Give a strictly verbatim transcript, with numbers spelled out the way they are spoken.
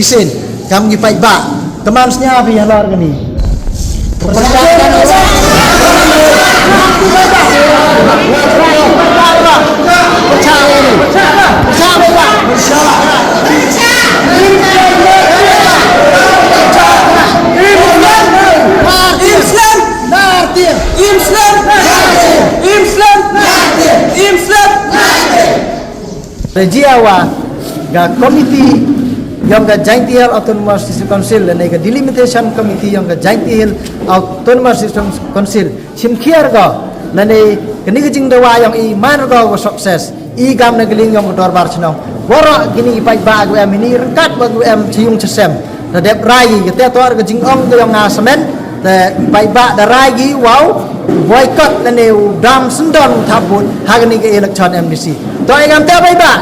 Sin, kam ngi paidbah. Te man sñiaw phi halor kani. Im slem! Im slem! Im slem! Im slem! Te jia wa ka komiti yong ka Jaintia Hills Autonomous District Council lane ka delimitation committee yong ka Jaintia Hills Autonomous District Council shim khiar ko lane kani ka jingdawa yong i man ko wa success i kam na ka liang yong ka dorbar chnong. Waroh kini i paidbah ko em ini ryngkat wa ko em chayung chasem. Da dep rai i kata tor ka jingong ka yong nga semen. Te paidbah da rai i wow boycott lane u dam sendon thabut ha kani ka election M D C. To i kam te paidbah.